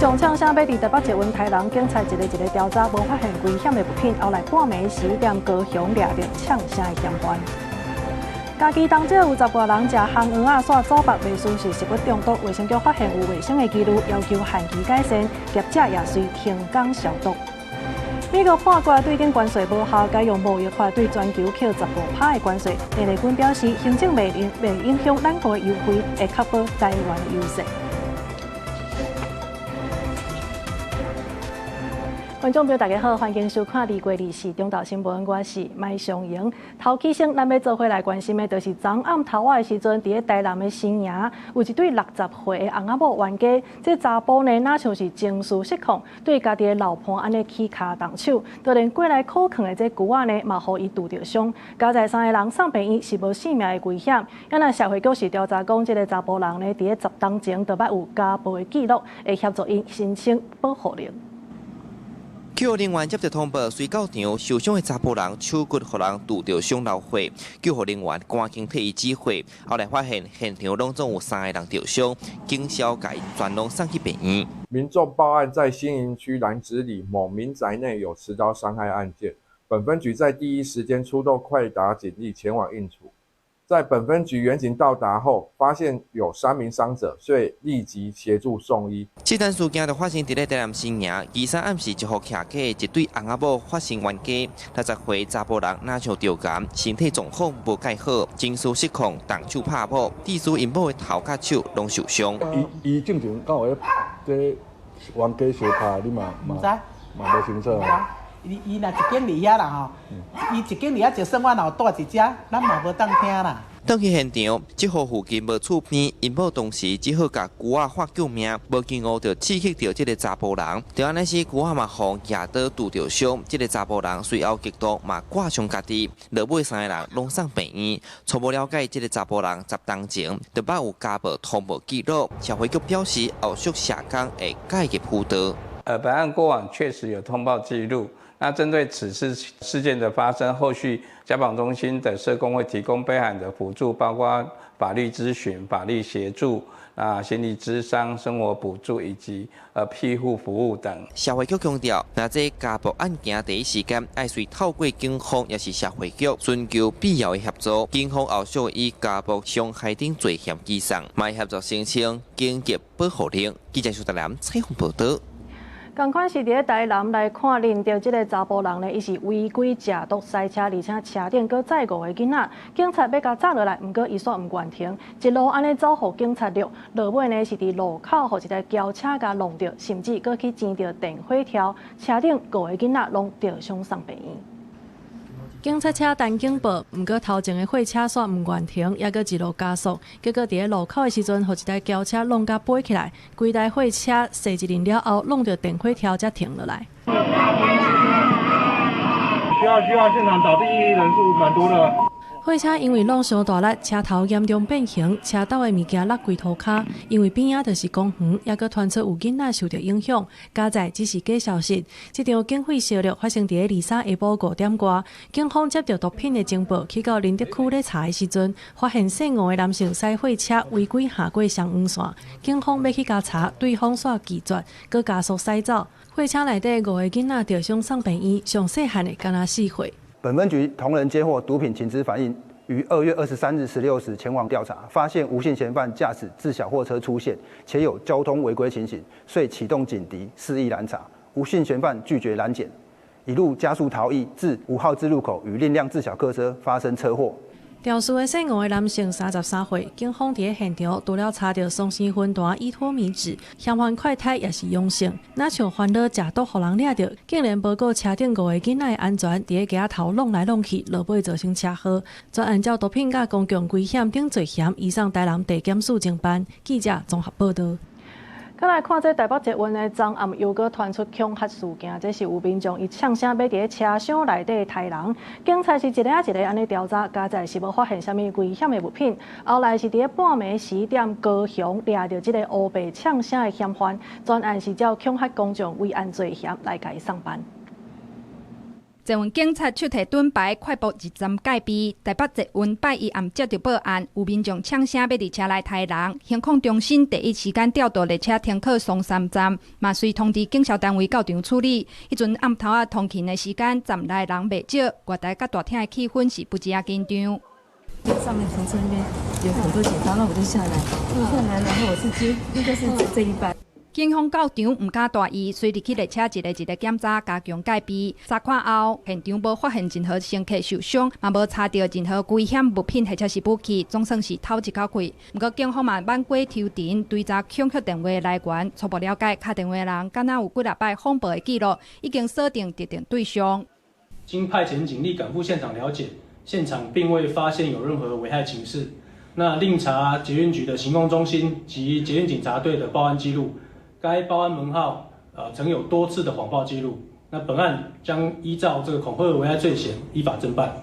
眾嗆聲欲佇台北捷運刣人，警察一个一个調查，無發現危險的物品。後來半暝時踮高雄掠著嗆聲的嫌犯。家己當這有十外人食烘蚵仔，煞祖腹袂輸是食物中毒，衛生局發現有衛生的記錄，要求限期改善，業者也隨停工消毒。美國判決對等關稅無效，改用貿易法對全球扣15%的關稅。鄧麗君表示，行政命令袂影響咱國的優惠，會確保台灣優勢。觀眾朋友，大家好，歡迎收看2月24中晝新聞，我是麥尚瑩。頭起先，咱欲做伙來關心的，就是昨暗頭仔的時陣，佇咧台南的新營，有一對60歲的翁仔某冤家。這查埔呢，若像是情緒失控，對家己的老伴按呢起跤動手，就連過來苦勸的這姑仔呢，嘛予伊拄著傷。佳哉三个人送病院是無性命的危險。啊若社會局是調查講，這个查埔人呢，佇咧10冬前就捌有家暴的記錄，會協助𪜶申請保護令。救護人員接到通報，隨到場受傷的查埔人手骨予人拄著傷流血，救護人員趕緊替伊止血。後來發現現場攏總有三個人著傷，警消共𪜶全攏送去病院。民眾報案，在新營區楠梓里某民宅內有持刀傷害案件，本分局在第一時間出動快打警力前往應處。在本分局員警到達後，發現有三名傷者，遂立即協助送醫。這單事件就發生佇咧台南新營，23暗時一戶徛家一對翁仔某發生冤家，60歲查埔人若像著癌，身體狀況無蓋好，情緒失控，動手拍某，致使𪜶某的頭佮手攏受傷。伊伊進前敢有咧這冤家相拍，你嘛嘛嘛無清楚。伊伊若一間佇遐啦吼，伊一間佇遐，就算我若有蹛佇遮，咱嘛無當聽啦。轉去現場，這戶附近無厝邊，𪜶某當時只好共姑仔喊救命，無經誤就刺激著這个查埔人。就按呢時，姑仔嘛予舉刀拄著傷，這个查埔人隨後激動嘛割傷家己，落尾三个人攏送病院。初步了解，這个查埔人10冬前就捌有家暴通報記錄，社會局表示後續社工會介入輔導。本案過往確實有通報記錄。那針對此次事件的發生，後續家訪中心的社工會提供被害人的輔助，包括法律諮詢、法律協助、啊心理諮商、生活補助以及庇護服務等。社會局強調，若這家暴案件第一時間愛隨透過警方，抑是社會局尋求必要的協助。警方後續以家暴傷害等罪嫌起訴，嘛協助申請緊急保護令。記者蘇德良採訪報導。仝款是佇咧台南來看，認著這个查埔人呢，伊是違規食毒賽車，而且車頂閣載五個囡仔。警察欲共紮落來，毋過伊煞毋願停，一路按呢走予警察掠，落尾呢是佇路口予一台轎車共挵著，甚至閣去纏著電火柱，車頂五個囡仔攏著傷送病院。警察車等警報，毋過頭前的貨車煞毋願停，猶閣一路加速，結果佇咧路口的時陣，予一台轎車挵甲飛起來，規台貨車踅一輪了後，挵著電火柱才停落來。需要需要現場倒地人數蠻多的。貨車因為挵傷大力，車頭嚴重變形，車斗的物件落規塗跤。因為邊仔就是公園，猶閣傳出有囡仔受著影響。佳哉只是假消息。這場警匪相掠發生佇咧23下晡5點外，警方接到毒品的情報，去到仁德區咧查的時陣，發現姓吳的男性駛貨車違規橫過雙黃線，警方欲去共查，對方煞拒絕，閣加速駛走。貨車內底五个囡仔著傷送病院，上細漢的敢若4歲。本分局同仁接獲毒品情資反映，於2月23日16時前往調查，發現吳姓嫌犯駕駛自小貨車出現，且有交通違規情形，遂啟動警笛示意攔查。吳姓嫌犯拒絕攔檢，一路加速逃逸，至5號字路口與另一輛自小客車發生車禍。肇事的姓吳的男性33歲，警方佇咧現場除了查著雙生酚酞依托咪酯，嫌犯快篩也是陽性，若像煩惱食毒予人掠著，竟然無顧車頂五个囡仔的安全，佇咧街仔頭挵來挵去，落尾造成車禍。全案照毒品佮公共危險等罪嫌，移送台南地檢署偵辦。記者綜合報導。閣來看這台北捷運的昨暗又閣傳出恐嚇事件，這是有民眾伊嗆聲欲佇咧車廂內底刣人，警察是一个仔一个按呢調查，佳哉是無發現啥物危險的物品。後來是佇咧半暝時踮高雄掠著這个烏白嗆聲的嫌犯，全案是照恐嚇公眾危安罪嫌來共伊送辦。捷運警察手提盾牌快步入站戒備。台北捷運拜一暗接著報案，有民眾搶聲欲佇車內刣人，行控中心第一時間調度列車停靠松山站，嘛隨通知警消單位到場處理。彼陣暗頭仔通勤的時間，站內人袂少，月台佮大廳的氣氛是不止仔緊張。上面停車那邊有很多警察，那我就下來，下來，然後我是接，應該是這一班。警方到場毋敢大意，隨入去列車一个一个檢查，加強戒備。查看後，現場無發現任何乘客受傷，嘛無查著任何危險物品或者是武器，總算是透一口氣。毋過警方嘛挽過抽查，追查恐嚇電話來源，初步了解，敲電話人敢若有幾若擺謊報的記錄，已經鎖定特定對象。經派遣警力趕赴現場了解，現場並未發現有任何危害情勢。那另查捷運局的行控中心及捷運警察隊的報案記錄。該報案門號，曾有多次的謊報記錄。那本案將依照這個恐嚇危害罪嫌，依法偵辦。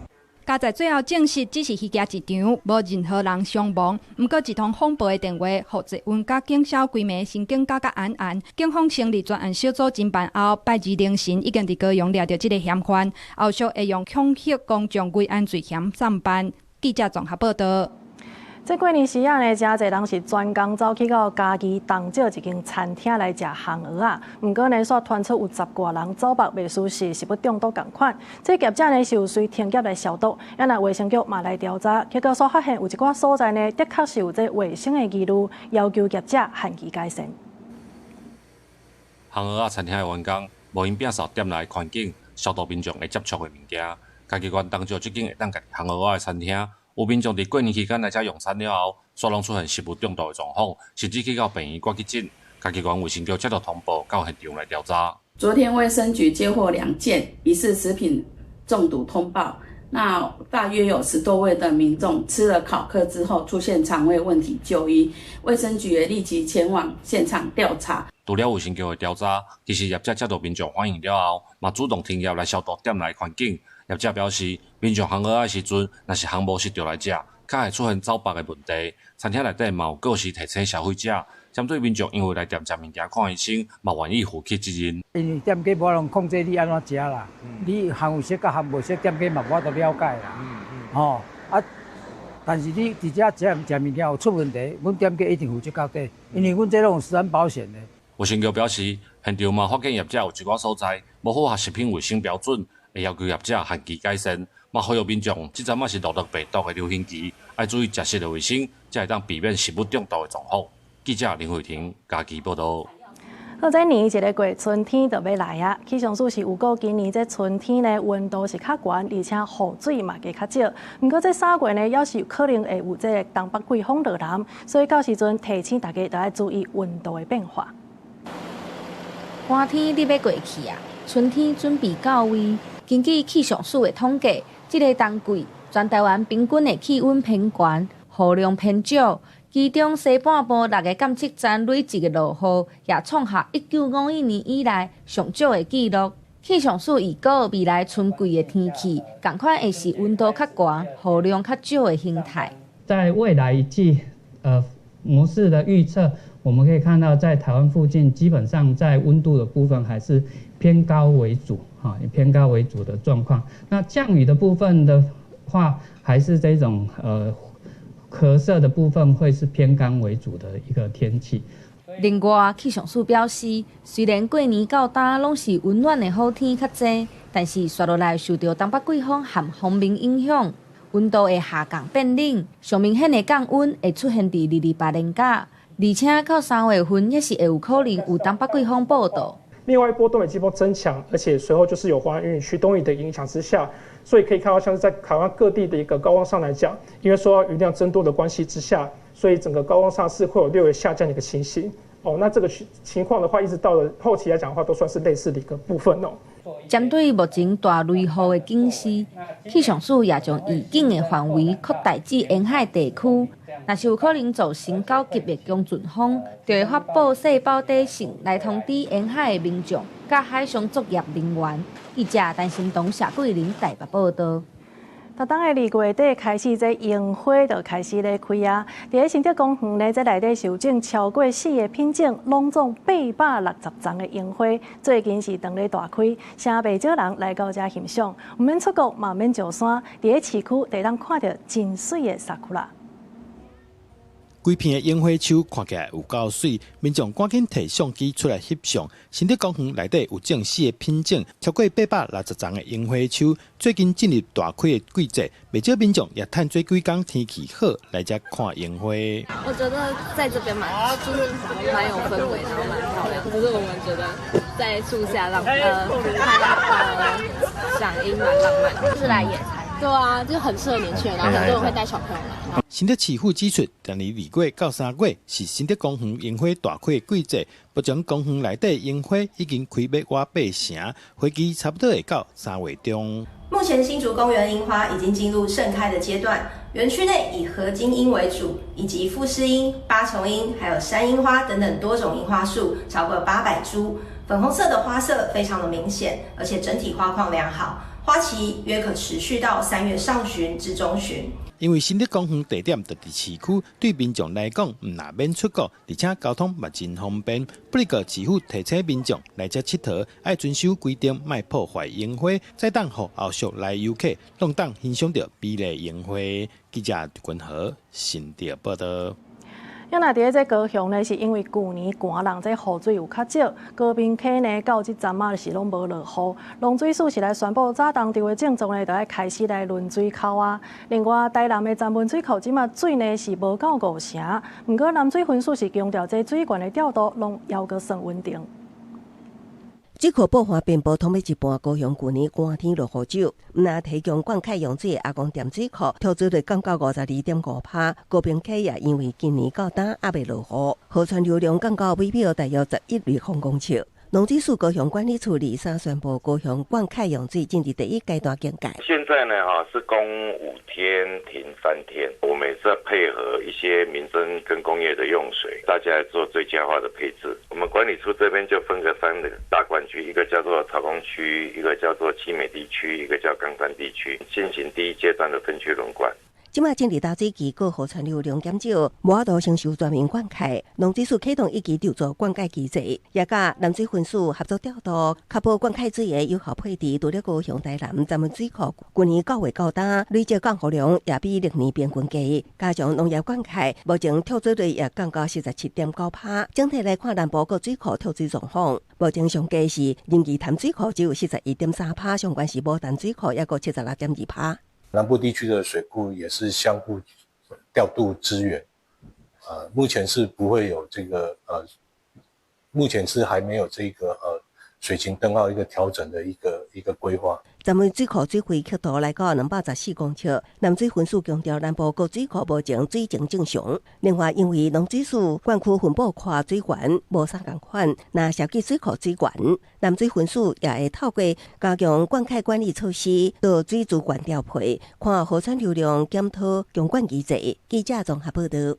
佳哉最後證實，只是虛驚一場，無任何人傷亡。毋過，這通謊報的電話，予捷運佮警消規暝神經絞甲絚絚。警方成立專案小組偵辦後，拜二凌晨已經佇高雄掠著這个嫌犯，後續會用恐嚇公眾危安罪嫌送辦。記者綜合報導。這過年時仔呢，誠濟人是專工走去到嘉義東石一間餐廳來食烘蚵仔。毋過呢，煞傳出有十外人走腹袂屬實，食物中毒仝款。這業者呢是有隨停業來消毒，啊若衛生局嘛來調查，結果煞發現有一寡所在呢，的確是有這衛生的疑慮，要求業者限期改善。烘蚵仔餐廳的員工無閒摒掃店內環境，消毒民眾會接觸的物件。嘉義縣東石這間會當家己烘蚵仔的餐廳。有民眾佇過年期間來遮用餐了後，煞攏出現食物中毒的狀況，甚至去到病院掛急診。嘉義縣衛生局接到通報，到現場來調查。昨天衛生局接獲兩件疑似食品中毒通報，那大約有10多位的民眾吃了烤蚵之後出現腸胃問題就醫，衛生局也立即前往現場調查。除了衛生局的調查，其實業者接到民眾反映了後，嘛主動停業來消毒店內環境。業者表示，民眾烘蚵仔時陣，若是烘無熟就來食，較會出現走腹的問題。餐廳內底嘛有過時提醒消費者，針對民眾因為來店食物件看醫生，嘛願意負起責任。因為店家無法度控制你按怎食啦，你烘有熟佮烘無熟，店家嘛無法度了解啦。吼啊，但是你佇遮食食物件有出問題，阮店家一定負責到底，因為阮這攏有食安保險的。衛生局表示，現場嘛發現業者有一寡所在無符合食品衛生標準。會要求業者限期改善，嘛呼籲民眾，這陣仔是諾如病毒的流行期，愛注意食食的衛生，才會當避免食物中毒的狀況。記者林慧婷嘉義報導。好，這年一个過春天就欲來啊！氣象署是預告今年這春天呢，溫度是較懸，而且雨水嘛加較少。毋過這3月呢，猶是有可能會有這个東北季風落南，所以到時陣提醒大家著愛注意溫度的變化。寒天你欲過去啊，春天準備到位。根據氣象署的統計，這个冬季全台灣平均的氣溫偏懸，雨量偏少。其中西半部六个監測站累計的落雨，也創下1951年以來上少的紀錄。氣象署預告未來春季的天氣，仝款會是溫度較懸、雨量較少的形態。在未來一季，模式的預測，我們可以看到，在台灣附近，基本上在溫度的部分還是偏高為主，哈，以偏高為主的狀況。那降雨的部分的話，還是這種褐色的部分會是偏乾為主的一個天氣。另外，氣象署表示，雖然過年到今攏是溫暖的好天較濟，但是紲落來受著東北季風和鋒面影響，溫度會下降變冷，上明顯的降溫會出現佇二二八連假，而且到3月份也是會有可能有東北季風報到。另外一波東北季風增強，而且隨後就是有華南雲雨區東移的影響之下，所以可以看到像是在台灣各地的一個高溫上來講，因為受到雲量增多的關係之下，所以整個高溫上是會有略微下降的一個情形。哦，那這個情況的話，一直到了後期來講的話，都算是類似的一個部分哦。針對目前大雷雨的警示，氣象署也將預警的範圍擴大至沿海地區。若是有可能造成9級的強陣風，就會發布細胞短訊來通知沿海的民眾佮海上作業人員。記者陳新東、謝桂玲台北報導。逐冬的二月底開始，這櫻花就開始咧開啊！佇咧新竹公園咧，這內底是有種超過四个品種，攏總860叢的櫻花，最近是當咧大開，誠袂少人來到遮欣賞。毋免出國，嘛毋免上山，佇咧市區就會當看著真媠的桜。規片的櫻花樹看起來有夠媠，民眾趕緊提相機出來翕相。新竹公園內底有種四个品種，超過860叢的櫻花樹，最近進入大開的季節，袂少民眾也趁這幾工天氣好來遮看櫻花。我覺得在這邊蠻就是蠻有氛圍，然後蠻漂亮。就是我們覺得在樹下浪看賞櫻蠻浪漫，就是來野餐。對啊，就很適合年輕人，然後很多人會帶小朋友來。新竹市府指出，逐年2月到3月是新竹公園櫻花大開的季節。目前公園內底櫻花已經開欲倚八成，花期差不多會到3月中。目前新竹公園櫻花已經進入盛開的階段，園區內以河津櫻為主，以及富士櫻、八重櫻，還有山櫻花等等多種櫻花樹，超過800株。粉紅色的花色非常的明顯，而且整體花況良好。花期約可持續到3月上旬至中旬。因為新竹公園地點就佇市區，對民眾來講，毋但免出國，而且交通嘛真方便。不過市府提醒民眾來遮𨑨迌，愛遵守規定，莫破壞櫻花，才當予後續來遊客攏當欣賞著美麗櫻花。記者劉君和新竹報道。啊，若佇咧這高雄呢，是因為舊年寒人這雨水有較少，高屏溪呢到這陣仔是攏無落雨。農水署是來宣布，早冬稻的種植呢，就愛開始來輪水口啊。另外，台南的三溫水庫這馬水呢是無夠五成，毋過南水分署是強調，這水源的調度攏猶閣算穩定。水庫爆發並無通欲一半，高雄舊年寒天落雨少，毋但提供灌溉用水的阿公店水庫，調水率降到52.5%。高屏溪也因為今年到今猶未落雨，河川流量降到每秒大約11立方公尺。農水署高雄管理處二三宣布，高雄灌溉用水進入第一階段警戒。現在呢，哈是供5天停3天，我們也是在配合一些民生跟工業的用水，大家來做最佳化的配置。我們管理處這邊就分個三個大灌區，一個叫做草公區，一個叫做七美地區，一個叫岡山地區，進行第一階段的分區輪灌。這馬進入大水期，各河川流量減少，無法度承受全面灌溉。農水署啟動一期籌做灌溉機制，也佮南水分署合作調度，確保灌溉水的有效配置。除了高雄、台南、三溫水庫，舊年9月到今累積降雨量也比歷年平均低。加上農業灌溉，目前透水率也降到47.9%。整體來看，南部各水庫透水狀況，目前上低是仁義潭水庫只有41.3%，上懸是牡丹水庫抑閣76.2%。南部地區的水庫也是相互調度支援，目前是不會有這個目前是還沒有這個水情燈號一個調整的一個規劃。三溫水庫水位刻度來到214公尺，南水分署強調南部各水庫目前水情正常。另外，因為農水署灌區分布闊水源無啥仝款，若涉及水庫水源，南水分署也會透過加強灌溉管理措施，做水資源調配，看河川流量檢討強灌機制。記者綜合報道。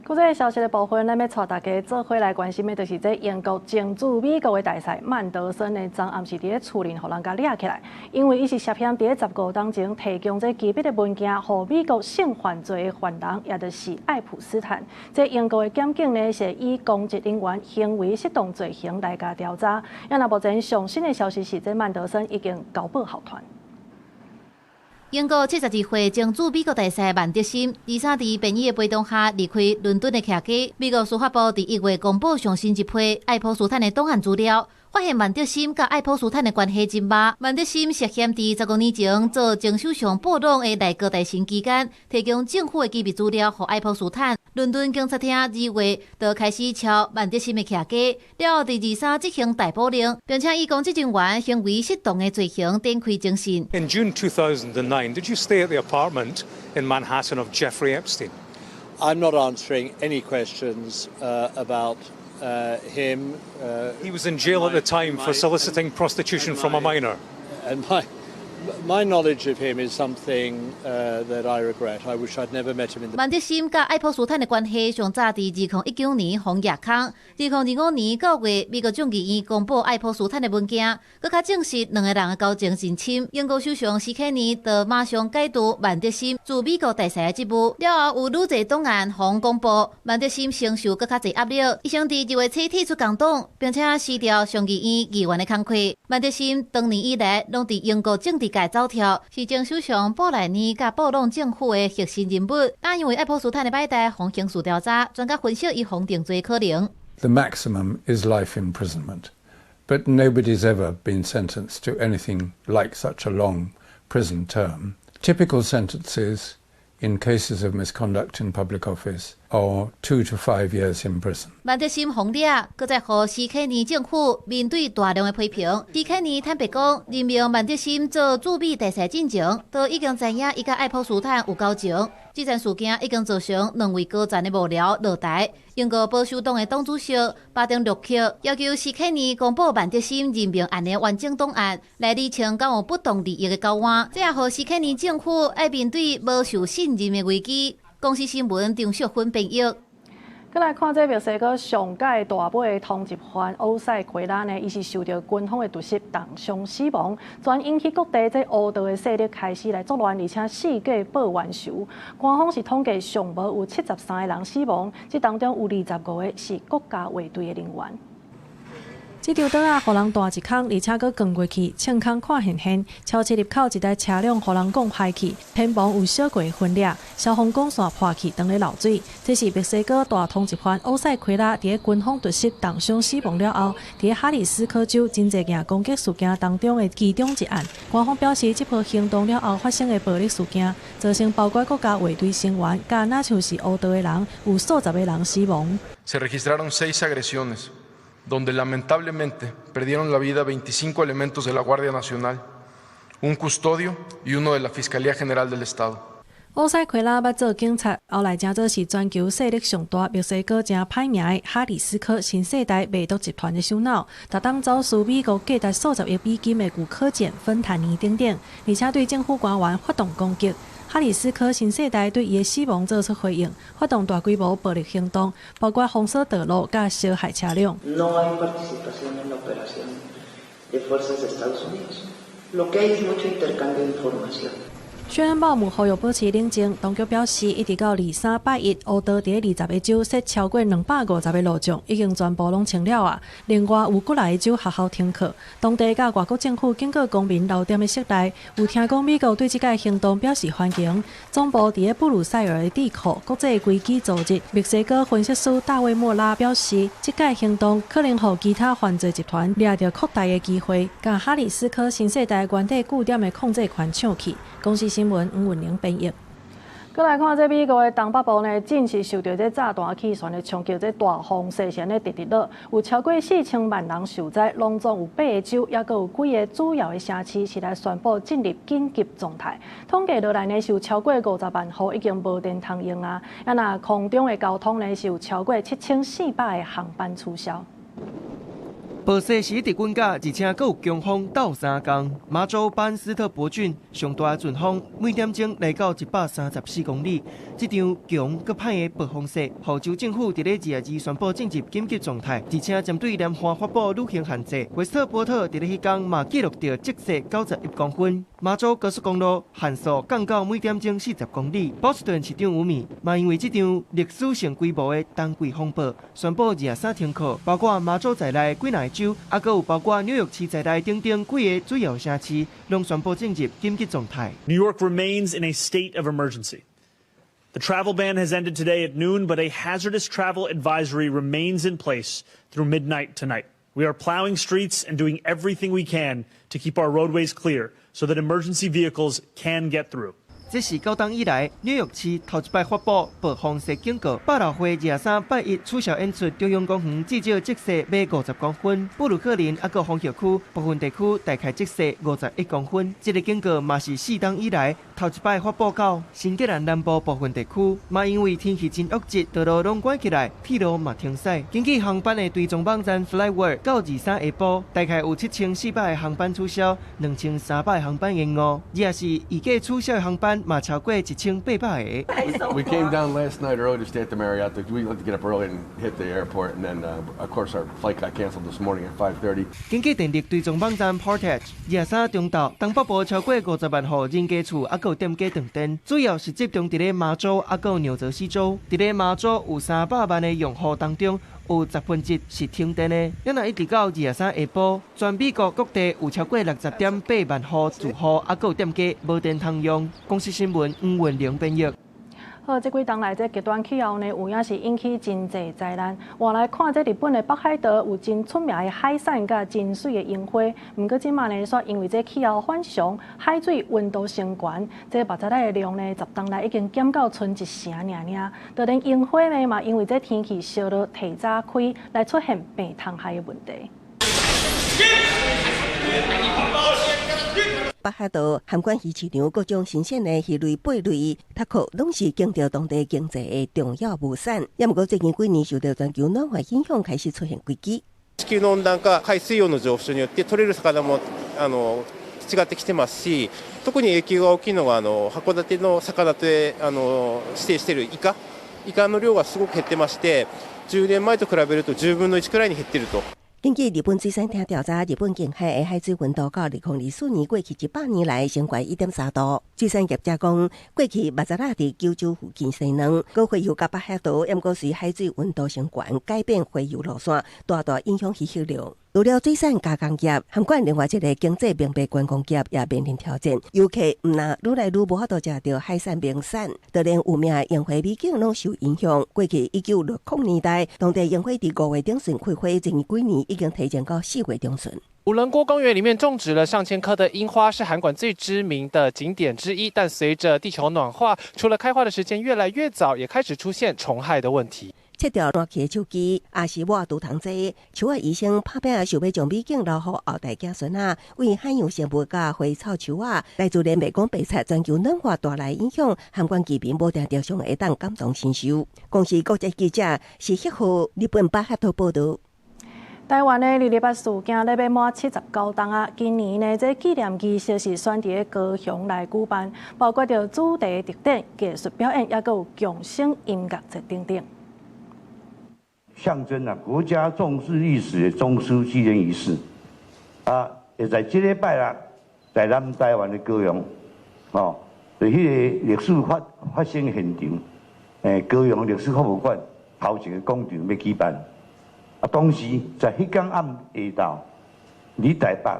國際消息的部分，咱欲帶大家做伙來關心的，就是這英國前駐美國的大使曼德森呢，昨暗時佇咧厝裡予人共掠起來，因為伊是涉嫌佇咧15冬前提供這機密的文件，予美國性犯罪的犯人，也就是愛普斯坦。這英國的檢警呢，是以公職人員行為失當罪行來共調查。啊，若目前上新的消息是，這曼德森已經交保候傳。英國72歲前駐美國大使曼德森，二三佇便衣的陪同下離開倫敦的徛家。美國司法部佇1月公布上新一批愛普斯坦的檔案資料，發現曼德森佮愛普斯坦的關係真密。曼德森涉嫌佇15年前做前首相布朗的內閣大臣期間，提供政府的機密資料予愛普斯坦。倫敦警察廳2月就開始抄曼德森的徛家，了後佇二三執行逮捕令，並且以公職人員行為失當的罪行展開偵訊。 In June 2009, did you stay at the apartment in Manhattan of Jeffrey Epstein? I'm not answering any questions about him. He was in jail at the time for soliciting prostitution from a minor. And my, My knowledge of him is something that I regret. I wish I'd never met him in the. 萬德森佮愛潑斯坦的關係上早佇2019年予掠空，2025年9月，美國眾議院公布愛潑斯坦的文件，閣較證實兩个人的交情真深。英國首相史凱尼就馬上解除萬德森駐美國大使的職務。了後有愈濟檔案予公布，萬德森承受閣較濟壓力，伊先佇2月初退出工黨，並且辭掉上議院議員的工課。萬德森長年以來攏佇英國政治界走跳，是前首相布萊尼佮布朗政府的核心人物。但因為愛潑斯坦的擺台予刑事調查，專家分析伊予定罪可能。 The maximum is life imprisonment, but nobody's ever been sentenced to anything like such a long prison term. Typical sentences in cases of misconduct in public office are 2 to 5 years in prison. 萬德森予掠，閣再予史凱尼政府面對大量的批評。史凱尼坦白講，任命萬德森做駐美大使進前，都已經知影伊佮愛潑斯坦有交情。這件事件已經造成兩位高層的幕僚落台。英國保守黨的黨主席巴丁洛克要求史凱尼公布萬德森任命案的完整檔案，來釐清敢有不當利益的交換。這也予史凱尼政府愛面對無受信任的危機。公視新聞張淑芬編譯。閣來看這墨西哥上蓋大尾的通緝犯歐塞奎拉呢，伊是受著軍方的突襲，重傷死亡，全引起各地這烏道的勢力開始來作亂，而且四界報冤仇。官方是統計上無有73個人死亡，這當中有25個是國家衛隊的人員。這條道仔，予人彈一空，而且閣撞過去，穿空看現現，超車入口一台車輛予人摃歹去，天棚有小過分裂，消防管線破去，當咧漏水。這是墨西哥大通緝犯歐塞奎拉佇咧軍方突襲重傷死亡了後，佇咧哈里斯科州真濟件攻擊事件當中的其中一案。官方表示，這波行動了後發生的暴力事件，造成包括國家衛隊成員，佮若像是烏道的人，有數十个人死亡。 Se registraron seis agresiones, donde lamentablemente perdieron la vida 25 elementos de la Guardia Nacional, un custodio y uno de la Fiscalía General del Estado. 歐塞奎拉捌做警察，後來成做是全球勢力上大、墨西哥誠歹名的哈里斯科新世代賣毒集團的首腦，逐冬走私美國價值數十億美金的古柯鹼、芬坦尼等等，而且對政府官員發動攻擊。哈里斯科新世代對伊的死亡做出回應，發動大規模暴力行動，包括封鎖道路佮燒害車輛。 No hay participación en la operación de fuerzas de Estados Unidos. Lo que hay es mucho intercambio de información. 薛恩鲍姆呼籲保持冷靜，當局表示，一直到23拜一，烏道佇20個州設超過250個路障，已經全部攏清了啊。另外有幾若個州學校停課，當地佮外國政府警告公民留踮咧室內。有聽講美國對這個行動表示歡迎。總部佇咧布魯塞爾的智庫國際危機組織墨西哥分析師大衛莫拉表示，這個行動可能予其他犯罪集團掠著擴大的機會，共哈里斯科新世代原底據點的控制權搶去。公視新聞黃雲玲編譯。閣來看這美國的東北部呢，真是受著這炸彈氣旋的衝擊，這大風雪連咧直直落，有超過4000萬人受災，攏總有八個州，抑閣有幾个主要的城市是來宣布進入緊急狀態。統計落來呢，是有超過50萬戶已經無電通用啊！啊，若空中的交通呢，是有超過7400個航班取消。暴雪是一直滾甲，而且閣有強風鬥相共。馬州班斯特伯郡上大陣風每點鐘來到134公里。這場強閣歹的暴風雪，予州政府佇咧22日宣布進入緊急狀態，而且針對南岸發布旅行限制。威斯特波特佇咧彼工嘛記錄著積雪91公分。馬州高速公路限速降到每點鐘40公里。波士頓市長吳米嘛因為這場歷史性規模的冬季風暴，宣布23停課，包括馬州在內幾若個州，抑閣有包括紐約市在內等等幾個主要城市，攏宣布進入緊急狀態。 New York remains in a state of emergency. The travel ban has ended today at noon, but a hazardous travel advisory remains in place through midnight tonight. We are plowing streets and doing everything we can to keep our roadways clear so that emergency vehicles can get through. 這是9冬以來紐約市頭一擺發布暴風雪警告。百老匯23拜一取消演出，中央公園至少積雪欲50公分，布魯克林抑閣風雪區部分地區大概積雪51公分。這个警告嘛是4冬以來頭頭一擺發布到新格蘭南部部分地區，嘛因為天氣真惡質，道路攏關起來，鐵路嘛停駛。根據航班的追蹤網站 FlightAware，到23下晡，大概有7400個航班取消，2300個航班延誤。而是預計取消的航班嘛超過1800個。 We came down last night early to stay at the Marriott. We like to get up early and hit the airport, and then, of course, our flight got canceled this morning at 5:30. 根據電力追蹤網站 Portage，23中晝東北部超過50萬戶人家厝猶閣有店家斷電，主要是集中佇咧麻州猶閣有紐澤西州。佇咧麻州有300萬的用戶當中，有1/10是停電的。若一直到23下晡，全美國各地有超過60.8萬戶住戶猶閣有店家無電通用。公視新聞黃文玲編譯。好，這幾冬來這極端氣候呢，有影是引起真濟災難。換來看這日本的北海道有真出名的海產佮真媠的櫻花，毋過這馬呢，煞因為這氣候反常，海水溫度升懸，這目仔的量呢，10冬來已經減到賰一成爾爾。就連櫻花呢，嘛因為這天氣燒熱提早開，來出現病蟲害的問題。北海道函館魚市場各種新鮮的魚類、貝類，タコ攏是經著當地經濟的重要物產。也毋過最近幾年受到全球暖化影響，開始出現危機。地球の温暖化、海水温の上昇によって取れる魚も違ってきてますし、特に影響が大きいのが函館の魚で指定しているイカ、イカの量がすごく減ってまして、10年前と比べると10分の1くらいに減っていると。根據日本水產廳調查，日本近海的海水溫度到2024年過去100年來升懸1.3度。水產業者講，過去目仔仔佇九州附近生卵，閣洄游到北海道，毋過隨海水溫度升懸，改變洄游路線，大大影響漁獲量。除了水產加工業，函館另外一個經濟名牌觀光業也面臨挑戰。遊客毋但愈來愈無法度食著海產名產，就連有名的櫻花美景攏受影響。過去1960年代，當地櫻花佇5月頂旬開花，最近幾年已經提前到4月中旬。五稜郭公園裡面種植了上千棵的櫻花，是函館最知名的景點之一。但隨着地球暖化，除了開花的時間越來越早，也開始出現蟲害的問題。切掉爛去的手機，也是抹除蟲劑。樹仔醫生拍拼想欲將美景留予後代子孫仔，為海洋生物佮花草樹仔，大自然袂講白賊，全球暖化帶來影響，函館居民無定著上會當感同身受。公視國際記者是翕號日本北海道報導。台灣的228事件咧欲滿79冬啊！今年呢，這紀念儀式是選佇咧高雄來舉辦，包括著主題特展、藝術表演，猶閣有共生音樂節等等。象徵啊，國家重視歷史的中樞紀念儀式啊，會在這禮拜六，在咱台灣的高雄，哦，佇彼个歷史發生現場，高雄歷史博物館頭前的廣場欲舉辦。啊，同時在彼天暗下晝，佇台北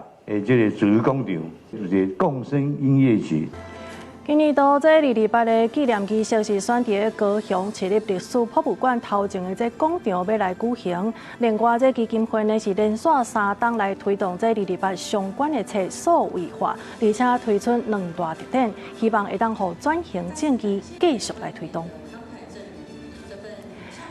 的這个自由廣場，就是共生音樂節。今年度這228的紀念儀式是選佇咧高雄市立歷史博物館頭前的這廣場欲來舉行。另外，這基金會呢是連續3冬來推動這228相關的冊數位化，而且推出兩大特展，希望會當予轉型正義繼續來推動。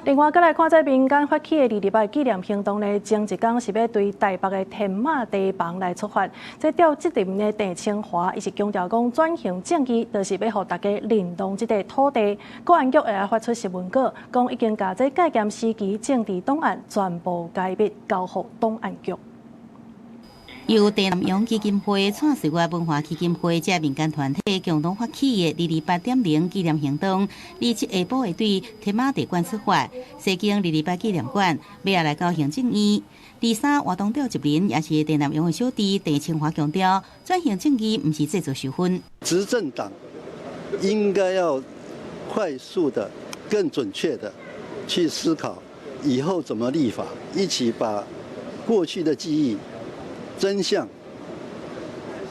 另外，閣來看這民間發起的228紀念行動呢，前一工是欲對台北的天馬堤防來出發。這召集人的鄭清華，伊是強調講轉型正義，就是欲予大家認同這塊土地。國安局會來發出新聞稿，講已經共這戒嚴時期政治檔案全部解密，交予檔案局。由鄭南榕基金會、蔡歲月文化基金會這民間團體共同發起的228.0紀念行動，27下晡會對天馬地館出發，西經228紀念館，尾仔來到行政院。23活動召集人也是鄭南榕的小弟鄭清華強調，轉型正義毋是製造仇恨。執政黨應該要快速的、更準確的去思考以後怎麼立法，一起把過去的記憶。真相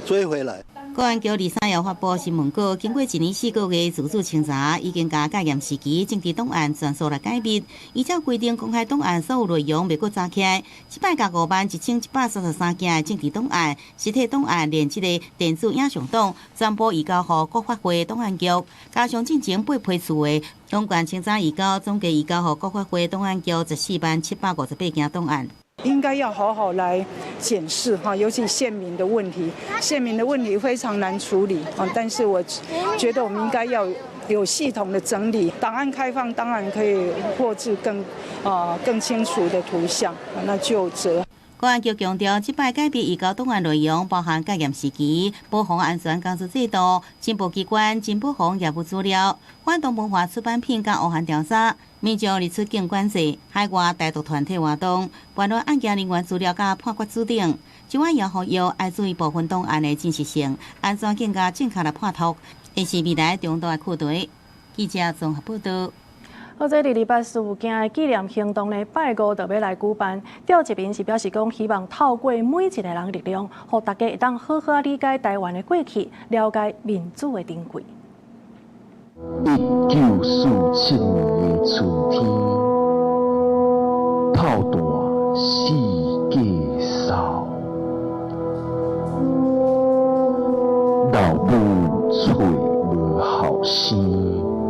追回來。國安局23號發布新聞稿，經過1年4個月自主清查，已經共戒嚴時期政治檔案全數來解密。依照規定，公開檔案所有內容袂閣查起來。這擺共51,133件的政治檔案、實體檔案，連這個電子影像檔，全部移交予國發會檔案局。加上進前8批次的檔案清查移交，總計移交予國發會檔案局140,758件檔案。應該要好好來檢視哈，尤其線民的問題，線民的問題非常難處理啊。但是我覺得我們應該要有系統的整理，檔案開放當然可以獲致更清楚的圖像。那就這。國安局強調，這擺改變移交檔案內容，包含戒嚴時期、保防安全工作制度、情報機關、情報房業務資料、反動文化出版品佮烏函調查、民眾入出境管制、海外台獨團體活動、叛亂案件人員資料佮判決書等。這款也呼籲愛注意部分檔案的真實性、安怎更加正確來判讀，會是未來重大的課題。記者綜合報道。好，這二二八事件的紀念行動呢，拜五就欲來舉辦。趙一鳴是表示講，希望透過每一個人力量，予大家會當好好理解台灣的過去，了解民主的珍貴。1947年的春天，炮彈四界掃，老母揣無後生。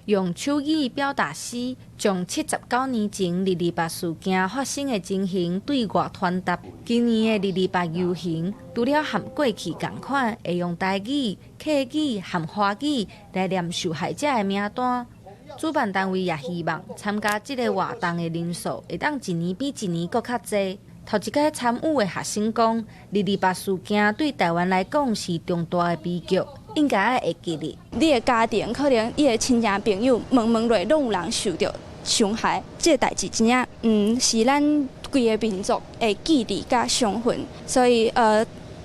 用手語表達詩，將79年前二二八事件發生的情形對外傳達。今年的二二八遊行，除了和過去仝款，會用台語、客語和華語來念受害者的名單。主辦單位也希望參加這个活動的人數會當一年比一年閣較濟。頭一擺參與的學生講，二二八事件對台灣來講是重大的悲劇，應該愛會記得。你的家庭可能你的親戚朋友問問落，攏有人受著傷害。這个代誌真正，是咱規个民族的記憶佮傷痕，所以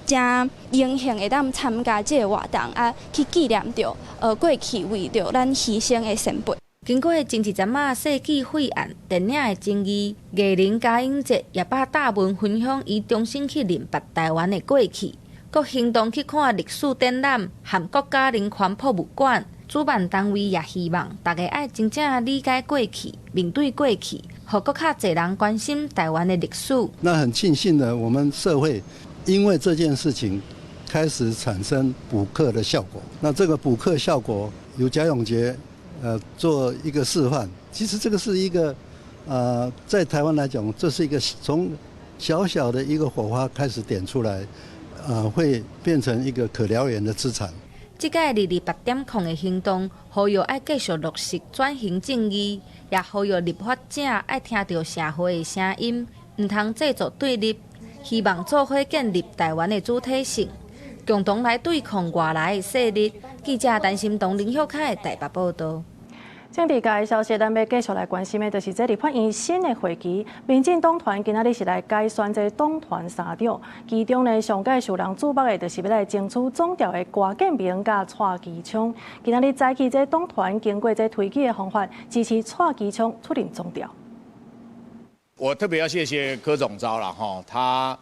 真榮幸會當參加這个活動啊，去紀念著過去為著咱犧牲的前輩。經過前一陣仔世紀血案電影的爭議，藝人江英哲也把大文分享，伊重新去認捌台灣的過去，閣行動去看歷史展覽和國家人權博物館。主辦單位也希望大家愛真正理解過去，面對過去，予閣較濟人關心台灣的歷史。那很慶幸的，我們社會因為這件事情開始產生補課的效果。那這個補課效果由賈永婕做一個示範，其實這個是一個，在台灣來講，這是一個從小小的一個火花開始點出來，會變成一個可燎原的資產。這屆228.0的行動，呼籲愛繼續落實轉型正義，也呼籲立法者愛聽著社會的聲音，毋通製造對立，希望做伙建立台灣的主體性，共同來對抗外來的勢力。記者陳心彤、林秀凱台北報道。政治界的消息，咱欲繼續來關心的，就是這立法院新的會期，民進黨團今仔日是來改選這黨團三長，其中呢上蓋受人矚目的，就是欲來爭取總召的郭建明佮蔡其昌。今仔日早起，這黨團經過這推舉的方法，支持蔡其昌出任總召。我特別要謝謝柯總召啦，哈，他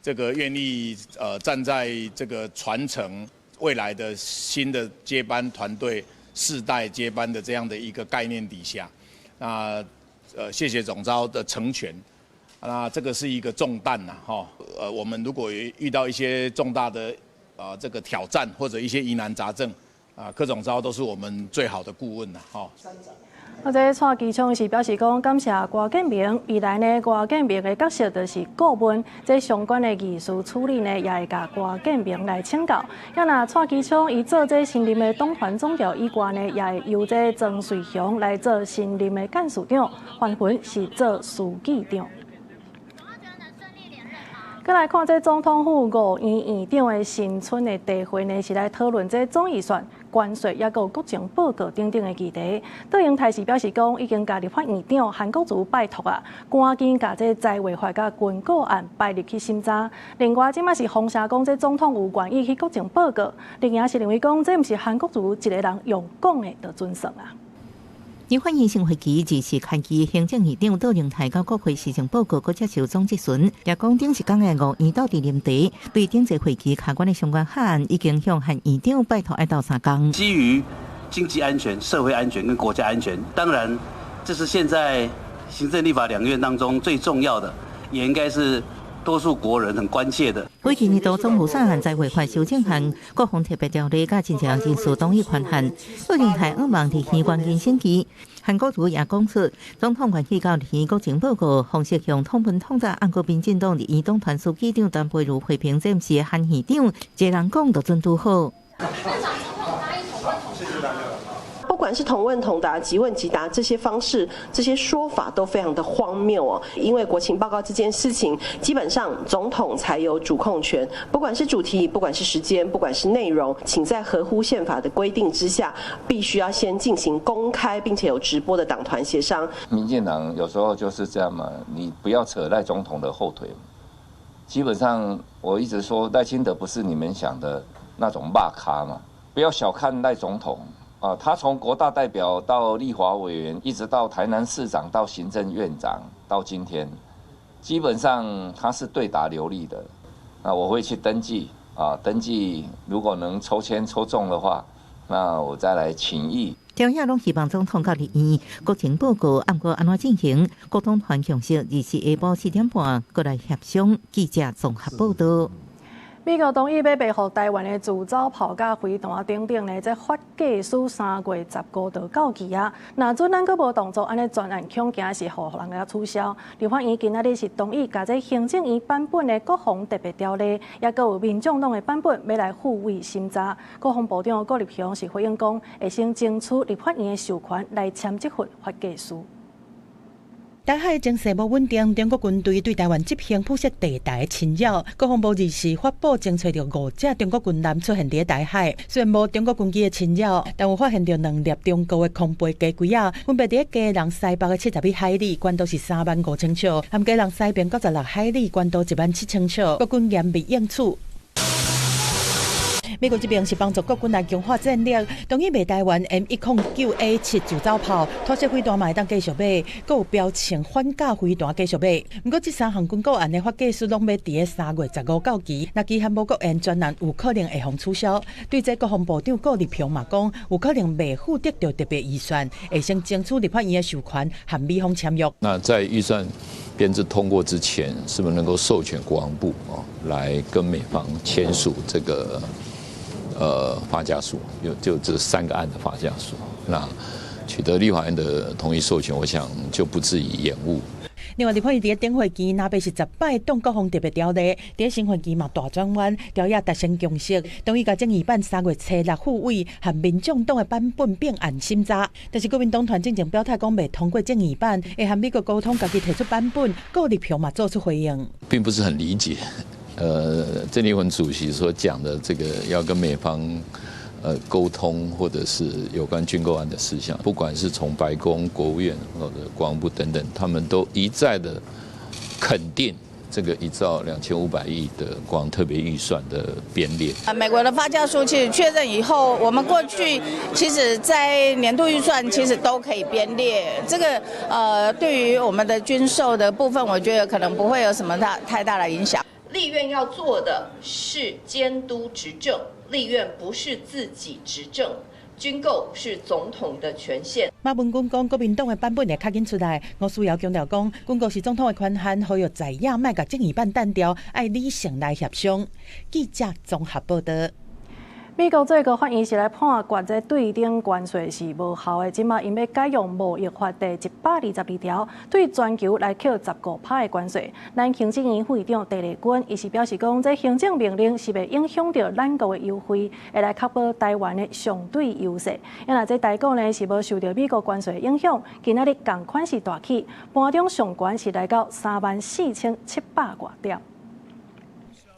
這個願意站在這個傳承未來的新的接班團隊。世代接班的這樣的一個概念底下，那謝謝總召的成全，那這個是一個重擔吶，哈，我們如果遇到一些重大的這個挑戰或者一些疑難雜症，啊，柯總召都是我們最好的顧問吶，哈。啊，這蔡其昌是表示講，感謝郭建明，未來呢，郭建明的角色就是顧問，這相關的議事處理呢，也會共郭建明來請教。啊，若蔡其昌伊做這新任的黨團總召以外呢，也會由這曾瑞雄來做新任的幹事長，范雲是做書記長。閣來看這總統府五院院長的新春的茶會呢，是來討論這總預算、關稅，抑閣有國情報告等等的議題。卓榮泰是表示講，已經共立法院長韓國瑜拜託啊，趕緊共這災劃法佮軍購案擺入去審查。另外，這馬是風聲講，這總統有願意去國情報告，另外是認為講，這毋是韓國瑜一个人用講的就準算啊。立法院新會期二是開機，行政院長卓榮泰到國會施政報告，閣接受總質詢，也講頂一工的五院鬥陣啉茶，對頂個會期相關的相關法案已經向韓院長拜託愛鬥相共。基於經濟安全、社會安全跟國家安全，當然這是現在行政立法兩院當中最重要的，也應該是多數國人很關切的。會期年度總預算案、在會法修正案、國防特別條例佮真濟項人事同意權限，卓榮泰向望佇關鍵時期。韓國瑜也講出，總統願意到立院國情報告，方式向統文統查，按過民進黨立院黨團書記長陳培儒批評這毋是韓院長，一個人講就準拄好。不管是統問統答、即問即答這些方式、這些說法都非常的荒謬哦。因為國情報告這件事情，基本上總統才有主控權，不管是主題、不管是時間、不管是內容，請在合乎憲法的規定之下，必須要先進行公開並且有直播的黨團協商。民進黨有時候就是這樣嘛，你不要扯賴總統的後腿。基本上我一直說賴清德不是你們想的那種肉咖嘛，不要小看賴總統。啊，他從國大代表到立法委員，一直到台南市長，到行政院長，到今天，基本上他是對答流利的。那我會去登記啊，登記如果能抽籤抽中的話，那我再來請益。朝野攏希望總統到立院國情報告，按過按怎進行？國黨團共識24下晡4點半過來協商。記者綜合報導。美國同意欲賣予台灣的自走炮佮飛彈等等呢，這發價書3月15就到期啊。若準咱閣無動作，按呢專案恐驚是予人家取消。立法院今仔日是同意共這行政院版本的國防特別條例，也閣有民眾黨的版本欲來付委審查。國防部長郭立雄是回應講，會先爭取立法院的授權來簽這份發價書。台海情勢無穩定，中國軍隊對台灣執行鋪設地帶侵擾。國防部日時發布偵測著五隻中國軍艦出現佇台海，雖然無中國軍機的侵擾，但有發現著兩粒中國的空飛雞胿仔，分別佇基隆西北的71海里，高度是35,000尺，和基隆西邊96海里，高度17,000尺。國軍嚴密應處。美國這邊是幫助國軍來強化戰力，同意賣台灣 M109A7自走炮，拖車飛彈嘛會當繼續買，閣有標槍反甲飛彈繼續買。毋過這三項軍購案的發價書攏欲佇3月15到期，若期限無過延，專案有可能會予取消。對這國防部長顧立雄嘛講，有可能袂赴得著特別預算，會先爭取立法院的授權，和美方簽約。那在預算編制通過之前，是不是能夠授權國防部啊來跟美方簽署這個？發價書有就這三個案的發價書，那取得立法院的同意授權，我想就不至於延誤。另外，立法院佇頂會期，若欲是十擺動國防特別條例，佇新會期嘛大轉彎，朝野達成共識，同意共政院版3月初6付委和民眾黨的版本併案審查。但是國民黨團進前表態講袂通過政院版，會和美國溝通，家己提出版本，顧立雄嘛做出回應，並不是很理解。鄭麗文主席所講的這個要跟美方溝通，或者是有關軍購案的事項，不管是從白宮、國務院或者國防部等等，他們都一再的肯定這個1兆2500億的國防特別預算的編列。美國的發價書其實確認以後，我們過去其實在年度預算其實都可以編列。這個對於我們的軍售的部分，我覺得可能不會有什麼太大的影響。立院要做的是監督執政，立院不是自己執政，軍購是總統的權限。馬文君講，國民黨的版本會較緊出來。吳思瑤強調講，軍購是總統的權限，呼籲在野莫共政院版單調，愛理性來協商。記者綜合報導。美國最高法院是來判決這對等關稅是無效的，這馬𪜶欲改用貿易法第122條，對全球來扣15%的關稅。咱行政院副院長鄭麗君伊是表示講，這行政命令是袂影響著咱國的優惠，會來確保台灣的相對優勢。因為這台股呢是無受著美國關稅的影響，今仔日仝款是大起，盤中上懸是來到34,700外點。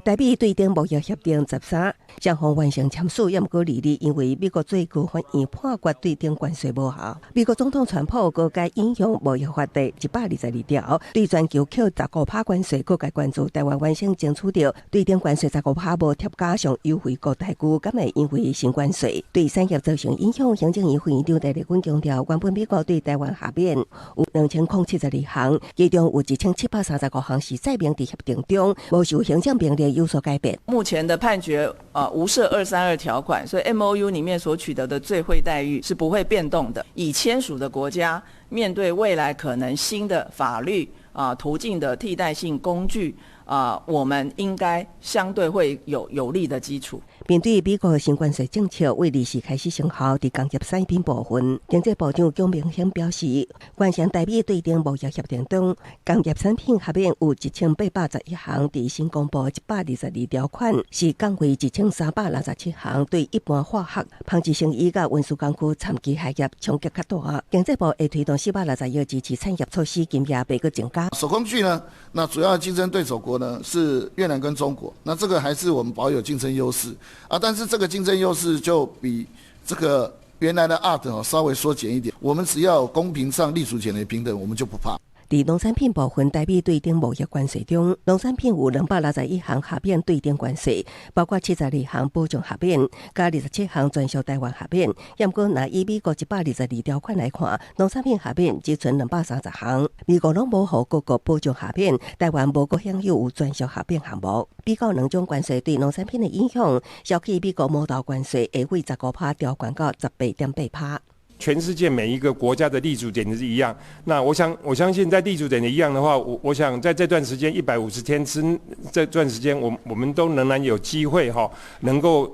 台美對等貿易協定13，雙方完成簽署，也毋過二日，因為美國最高法院判決對等關稅無效。美國總統川普閣改引用貿易法第122條，對全球扣15趴關稅，閣共關注台灣完成爭取著對等關稅十五趴無疊加上優惠國待遇，敢會因為新關稅對產業造成影響？行政院副院長鄭麗君強調，原本美國對台灣豁免有2072項，其中有1735項是載明佇協定中，無受行政命令有所改變。目前的判決啊，無設232條款，所以 MOU 裡面所取得的最惠待遇是不會變動的。已簽署的國家面對未來可能新的法律啊途徑的替代性工具。啊，我們應該相對會有有利的基礎。面對美國新關稅政策，對二時開始生效，佇工業產品部分，經濟部長蔣明顯表示，完成台美對等貿易協定中，工業產品豁免有1811項，佇新公布122條款是降為1367項，對一般化學、紡織成衣佮運輸工具參機械業衝擊較大。經濟部會推動460億支持產業措施，今夜袂閣增加。手工具呢？那主要競爭對手國呢是越南跟中國，那這個還是我們保有競爭優勢啊，但是這個競爭優勢就比這個原來的 ART 稍微縮減一點。我們只要公平上隸屬權的平等，我們就不怕。佇農產品部分，台美對等貿易關稅中，農產品有261項豁免對等關稅，包括72項保障豁免，佮27項專屬台灣豁免。毋過，若以美國122條款來看，農產品豁免只賰230項。美國攏無予各國保障豁免，台灣無閣享有有專屬豁免項目。比較兩種關稅對農產品的影響，消去美國毛豆關稅會為15趴調懸到18.8趴。全世界每一個國家的立足點是一樣，那我想我相信在立足點一樣的話，我想在這段時間150天之這段時間，我們都仍然有機會哈，能夠